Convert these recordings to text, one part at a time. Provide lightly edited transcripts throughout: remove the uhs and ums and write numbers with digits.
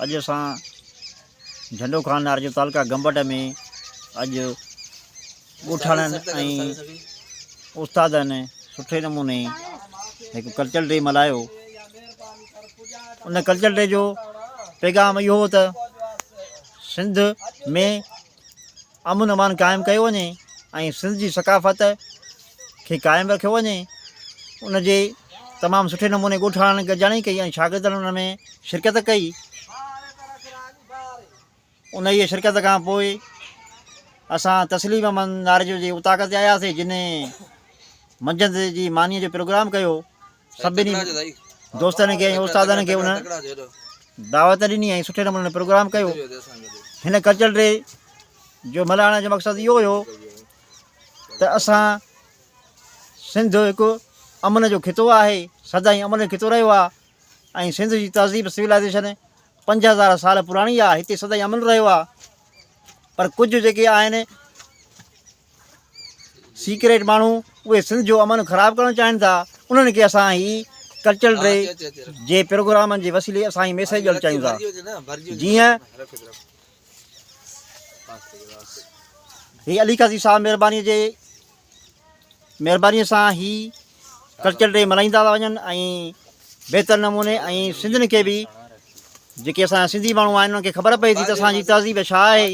اڄ اسان جھنڊو خان نارجو تعلقه گمبٽ ۾ اڄ ڳوٺاڻن ۽ استادن سٺي نموني هڪ ڪلچر ڊي ملهايو. ان ڪلچر ڊي جو پيغام اهو هو ته سنڌ ۾ امن امان قائم ڪيو وڃي ۽ سنڌ جي ثقافت کي قائم رکيو وڃي. ان جي تمام سٺي نموني ڳوٺاڻن گڏجاڻي ڪئي ۽ شاگردن ان ۾ شرڪت ڪئي. انهيء شرڪت کان پوء اسان تسليم احمد ناريجو جي اوطاق تي آياسين جنھن منجهند جي مانيء جو پروگرام ڪيو. سڀني دوستن کي ۽ استادن کي ان دعوت ڏني ۽ سٺي نموني پروگرام ڪيو. هن ڪلچرل ڊي جو ملهائڻ جو مقصد اهو هيو ته اسان سنڌ هڪ امن جو خطو آهي، سدائين امن جو خطو رهيو آهي ۽ سنڌ جي تهذيب سولائيزيشن 5000 سال پراڻي آهي، هتي سدائين امن رهيو آهي پر ڪجهه جيڪي آهن سيڪريٽ ماڻهو اهي سنڌ جو امن خراب ڪرڻ چاهين ٿا انهن کي اسان هي ڪلچرل ڊي جي پروگرامن جي وسيلي اسان هي ميسيج ڏيڻ چاهيون ٿا جيئن هي علي قاضي صاحب مهرباني جي مهرباني سان هي ڪلچر ڊي ملهائيندا ٿا وڃن ۽ بهتر نموني ۽ سنڌين کي به جيڪي اسان جا سنڌي ماڻهو آهن انهن کي خبر پئي ٿي ته اسان جي تهذيب ڇا آهي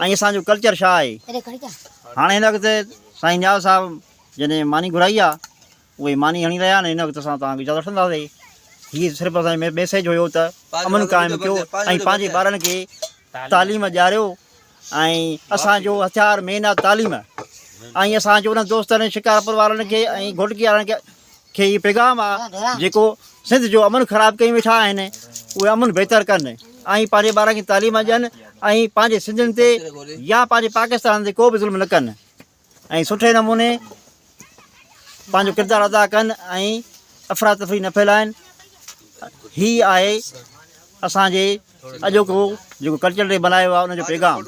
۽ اسان جو ڪلچر ڇا آهي. هاڻي هن وقت سائين نياز صاحب جڏهن ماني گهرائي آهي اهي ماني هڻي رهيا آهن هن وقت اسان توهان کان اجازت وٺنداسين. هي صرف اسان جو ميسيج هيو ته امن قائم ڪيو ۽ پنهنجي ٻارن کي تعليم ڏياريو ۽ اسان جو هٿيار مين آهي تعليم ۽ اسان جو انهن دوستن شڪارپور وارن کي ۽ گهوٽڪي وارن کي کي هي پيغام آ جيڪو سنڌ جو امن خراب ڪيون ويٺا آهن اهي امن بهتر ڪن ۽ پنهنجي ٻارن کي تعليم ڏين ۽ پنهنجي سنڌين تي يا پنهنجي پاڪستان تي ڪو به ظلم نه ڪن ۽ سٺي نموني پنهنجو ڪردار ادا ڪن ۽ افراتفري نه ڦهلائن هي آهي اسان جي اڄوڪو جيڪو ڪلچر ڊي ملهايو آهي ان جو پيغام.